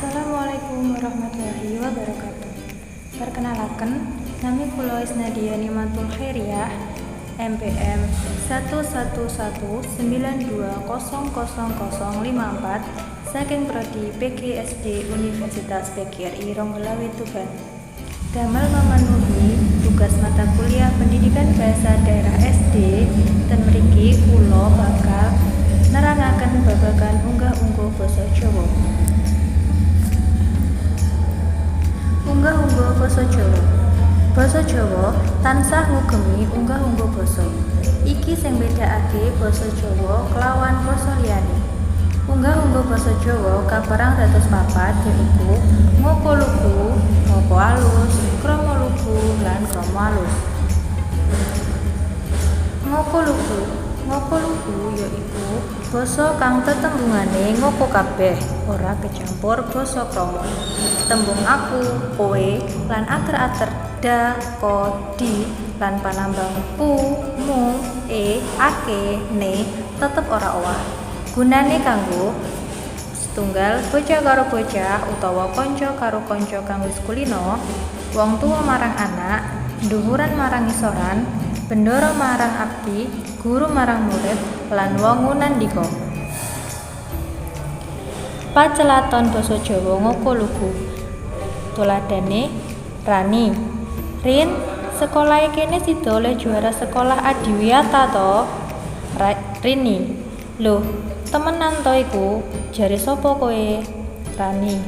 Assalamualaikum warahmatullahi wabarakatuh. Perkenalaken, nami kula Isnadia Nimatul Khairiyah, MPM 11192000054 saking prodi PGSD Universitas PGRI Ronggolawe Tuban. Damel memenuhi tugas mata kuliah Pendidikan Bahasa Daerah SD, ten mriki kula bakal nerangaken babagan unggah-ungguh basa Jawa. Unggah-ungguh basa Jawa. Basa Jawa tansah ngugemi unggah-ungguh basa. Iki sing mbedakake basa Jawa kelawan basa liyane. Unggah-ungguh basa Jawa kaperang dados papat, yaiku ngoko lugu, ngoko alus, krama lugu, lan krama alus. Ngoko lugu. Ngoko lugu yaiku basa kang tetembungane ngoko kabeh, ora kecampur basa krama. Tembung aku, kowe, lan ater-ater da, ko, di, lan panambang pu, mu, e, ake, ne tetep ora owah. Gunane kanggo setunggal bocah karo bocah utawa kanca karo kanca kang wis kulina, wong tuwa marang anak, dhuwuran marang ngisoran, bendara marang abdi, guru marang murid, lan wong ngunandika. Pacelaton basa Jawa ngoko lugu. Tuladhane Rani. Rin, sekolahe kene sida oleh juara sekolah adiwiyata to? Rini. Lho, temenan to iku? Jare sapa kowe? Rani.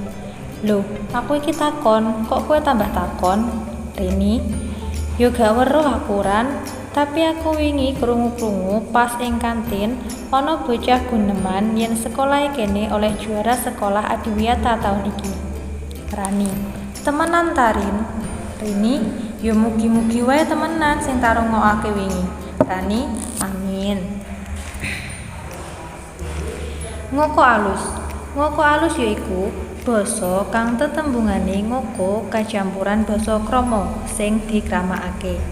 Lho, aku iki takon, kok kowe tambah takon? Rini. Yo gak weruh aku, Ran. Tapi aku wingi krungu-krungu pas ing kantin ana bocah guneman yen sekolahe kene oleh juara sekolah adiwiyata taun iki. Rani. Temenan ta, Rin? Rini, yo mugi-mugi wae temenan sing tak rungokake wingi. Rani, amin. Ngoko alus. Ngoko alus yaiku basa kang tetembungane ngoko kacampuran basa krama sing dikramakake.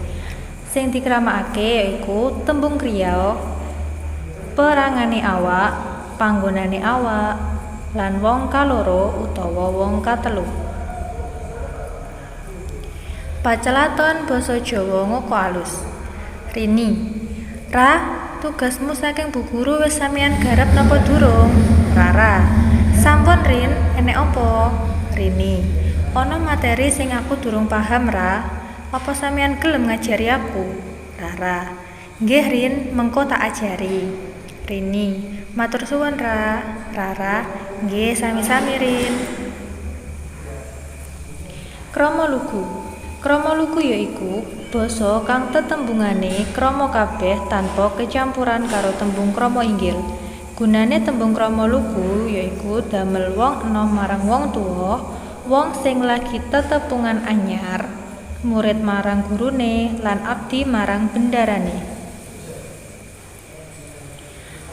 Sing dikramakake yaiku tembung kriya, perangane awak, panggonane awak, lan wong kaloro utawa wong katelu. Pacelaton basa Jawa ngoko alus. Rini. Ra, tugasmu saking Bu Guru wis sampeyan garap napa durung? Rara. Sampun, Rin, enek apa? Rini. Ana materi sing aku durung paham, Ra. Apa sampeyan gelem ngajari aku? Rara. Nggih, Rin, mengko tak ajari. Rini. Matur suwun, Ra. Rara. Nggih, sami-sami, Rin. Krama lugu. Krama lugu yaiku basa kang tetembungane krama kabeh tanpa kecampuran karo tembung krama inggil. Gunane tembung krama lugu yaiku damel wong enom marang wong tuwa, wong sing lagi tetepungan anyar, murid marang gurune, lan abdi marang bendarane.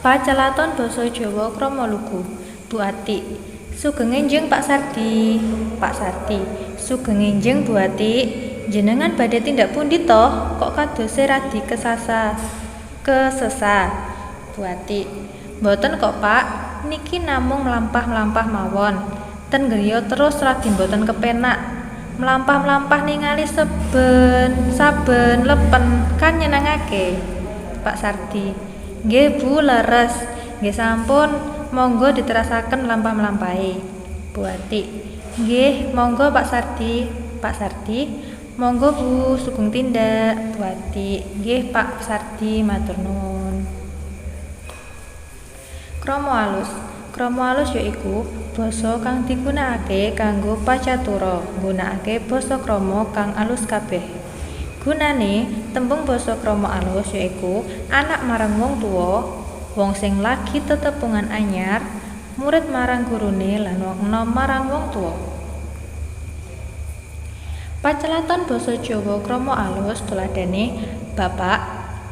Pacelaton basa Jawa krama lugu. Bu Atik. Sugeng enjing Pak Sardi. Pak Sardi. Sugeng enjing Bu Atik. Jenengan badhe tindak pundi to? Kok kadose radi kesasa. Kesesa. Bu Atik. Mboten kok, Pak. Niki namung mlampah-mlampah mawon. Ten griya terus radi mboten kepenak. Mlampah-mlampah ningali seben saben lepen kan nyenengake. Pak Sardi. Nggih Bu, leres. Nggih sampun, monggo diterasaken mlampah-mlampahe. Bu Atik. Nggih, monggo Pak Sardi. Pak Sardi, monggo Bu, sugeng tindak. Bu Atik. Nggih Pak Sardi, matur nuwun. Krama alus. Krama alus yaiku basa kang digunakake kanggo pacatura, nggunakake basa krama kang alus kabeh. Gunane tembung basa krama alus yaiku anak marang wong tuwa, wong sing lagi tetepungan anyar, murid marang gurune, lan wong enom marang wong tuwa. Pacelaton basa Jawa krama alus tuladhane Bapak,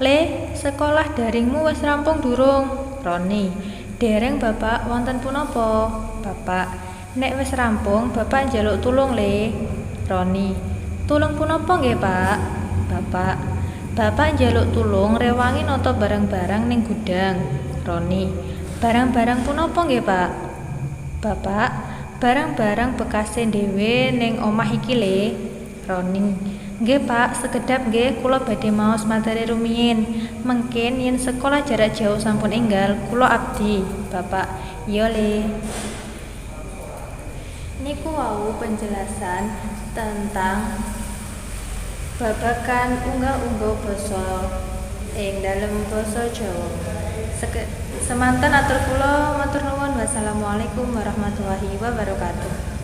Le, sekolah daringmu wis rampung durung? Roni. Dereng Bapak, wonten punapa? Bapak, nek wis rampung Bapak njaluk tulung, Le. Roni. Tulung punapa nggih, Pak? Bapak, Bapak njaluk tulung rewangi nata barang-barang ning gudang. Roni. Barang-barang punapa nggih, Pak? Bapak, Barang-barang bekase dhewe ning omah iki le. Roni. Nggih, Pak, sekedhap nggih kula badhe maos materi rumiyin. Mengkin yen sekolah jarak jauh sampun enggal, kula abdi. Bapak. Iya, Le. Niku wau penjelasan tentang babagan unggah-ungguh basa ing dalem basa Jawa. Semanten atur kula, matur nuwun. Wassalamualaikum warahmatullahi wabarakatuh.